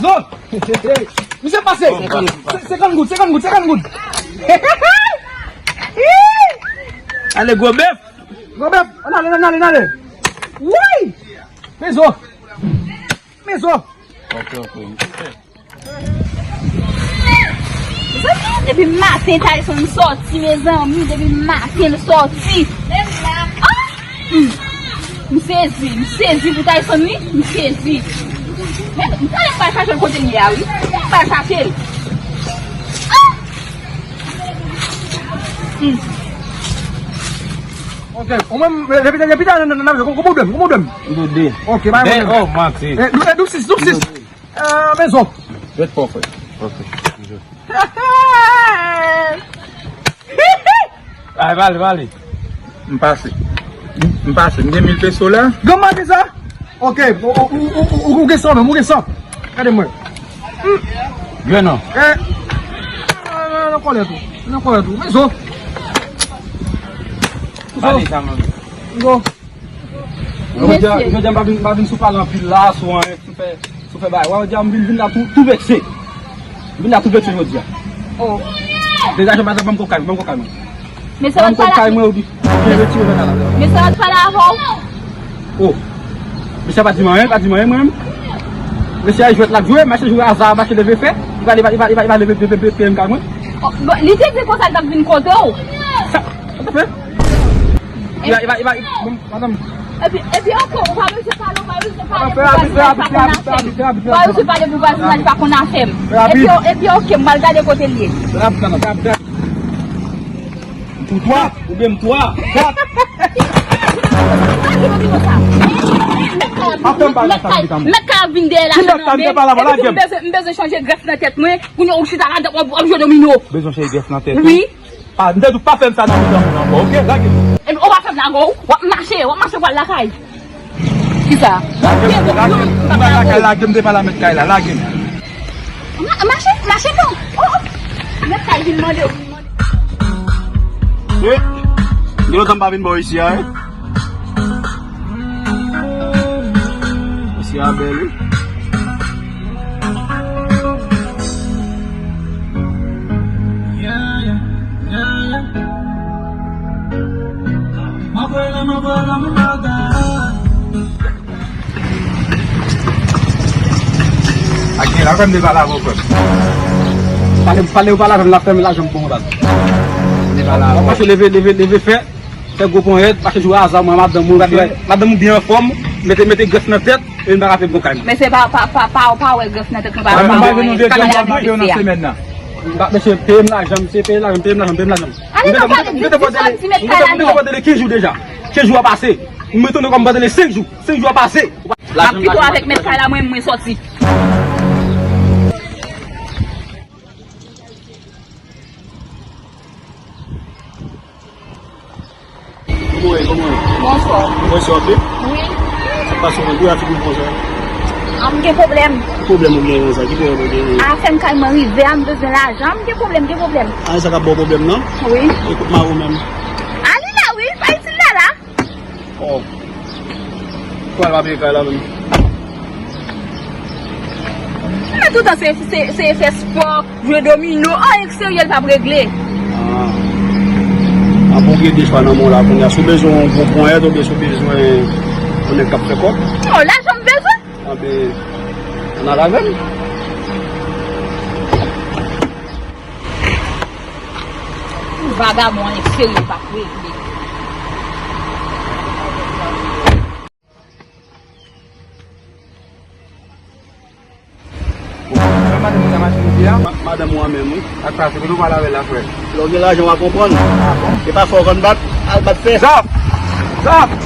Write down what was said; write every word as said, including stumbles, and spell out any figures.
Zo! Misye pase! Senkant goud, senkant goud, senkant goud! Ale, gwo bèf! Gwo bèf! Ann ale, ann ale, ann ale! Woy! Men zo! Men zo! Ok, ok. Mezanmi, depi maten Tyson sòti, mezanmi, depi maten l sòti. Ah! Hmm. M sezi, m sezi pou Tyson wi, m sezi. Men, m pral chache l kote l ye a wi. M pral chache l. Ah! Hmm. Ok, ou menm, depi, depi talè nan, nan, nan, gon pwoblèm, gon pwoblèm. Dode. Ok, pa gen pwoblèm. Oh, manti. Eh, eh, double six, double six. Eh, men zo. Ret fò, frè. Ok. Ay, pale, pale. M pase. M pase. M gen mil peso la. Granma gen sa? Ok. Ou, ou, ou, ou, ou, ou gen san menm, ou gen san. Gade mwen. Grenn non. Eh. Nan kòlè tou. Nan kòlè tou. Men zo. Pale sa, man. Zo. Jodi a, jodi a, m pa vin, m pa vin sou pale anpil la, sou anyen, sou fè, sou fè bagay. Wè, jodi a, m vin, vin la tou, tou vekse. M vin la tou vekse jodi a. Oh. Deja, jodi a, ban m kòb kay, ban m kòb kay mwen. Mesye a pale avè w. Ban m kòb kay mwen, ou byen retire nan la. Mesye a pale avè w. Oh. Mesye a pa di m anyen, pa di m anyen, mwen menm. Mesye a jwèt l ap jwe, mache jwe aza, mache leve fè. Li pa, li pa, li pa, li pa, li pa leve, leve, leve, leve kay mwen. Oh, bon, li te di konsa l t ap vin kote w. Sa, sa te fè? Li pa, li pa, li pa, bon, madanm. Epi, epi ankò, ou pa bezwen pale, ou pa bezwen pale pou vwazinay pa konn afè m. Ou pa bezwen pale pou vwazinay pa konn afè m. Epi, epi, ok, m pral gade kote l ye. Fè rapid, madanm, fè rapid, fè rapid. M pou twa, oubyen m twa. Twa. Mèt kay ap vin dèyè lajan nan men. Ki mèt kay m te pale avè w, lage m. Epi m bezwen, m bezwen chanje grèf nan tèt mwen. Kounye a ou chita ladan w ap, w ap jwe domino. Bezwen chanje grèf nan tèt ou? Wi. Ah, m te di w pa fè m sa nan mitan moun ankò, ok? Lage m. Epi ou pa fè m lage w, w ap mache, w ap mache pral lakay. Kisa? Lage m, lage m, m pral lakay, lage m, m te pale a mèt kay la, lage m. Ma-, mache, mache non. Oh, oh. Mèt kay vin mande w. Wi. Gen lontan m pa vin bò isi a, wi. Isi a bèl, wi. Ak gen la, kòm de pale avè w, frè m. Pale, pale, ou pale avè m, l ap fè m lajan m bon, baz. De pale avè w. Mache leve, leve, leve fè. Fè gwo ponyèt, mache jwe aza, mwen, madanm ou, gade, madanm ou byen anfòm, mete, mete grès nan tèt, e m pa ka fè bon kay mwen. Mesye pa, pa, pa, pa, pa wè grès nan tèt mwen, pa, pa wè, pa wè, pa wè, nan semèn nan. Mesye, peye m lajan, mesye, peye lajan, peye m lajan, peye m lajan. Ale non, pale, di, di sa, di mèt kay la non. M te fè dele kenz jou deja. Kenz jou a pase. M retounen kòm m te dele senk jou. Senk jou a pase. M ap kite w avèk mèt kay la, mwen, mwen sòti. Kòman w ye, kòman w ye? Bonswa. Bonswa, wi. Wi. Sa k pase w menm? Pou afè w konsa? Ah, m gen pwoblèm. Ki pwoblèm ou genyen konsa? Ki pwoblèm ou genyen? Afè m kay mwen rive a, m bezwen lajan. M gen pwoblèm, gen pwoblèm. Ah, sa k ap ba w pwoblèm nan? Wi. Ekout mari w menm. A li la, wi. Pa itil la, la. Oh. Pral pa peye kay la menm. Men toutan se, se, se fè spò, jwe domino, anyen k serye l p ap regle. Ah. Apre w gen de chwa nan men w la kounye a. Si w bezwen yon gwo ponyèt oubyen si w bezwen yon nèg k ap fè kòb. Non, lajan m bezwen. Anben, ann al avè m. Vagabon an, serye, pa regle. Madanm ou sa mache rive a? Ma-, madanm ou an menm, wi. Ak sa, se pou nou pale avè l la, frè. Lè w gen lajan, w a konprann. Ah bon? E pa fò w konn bat, al bat fè. Zòf! Zòf!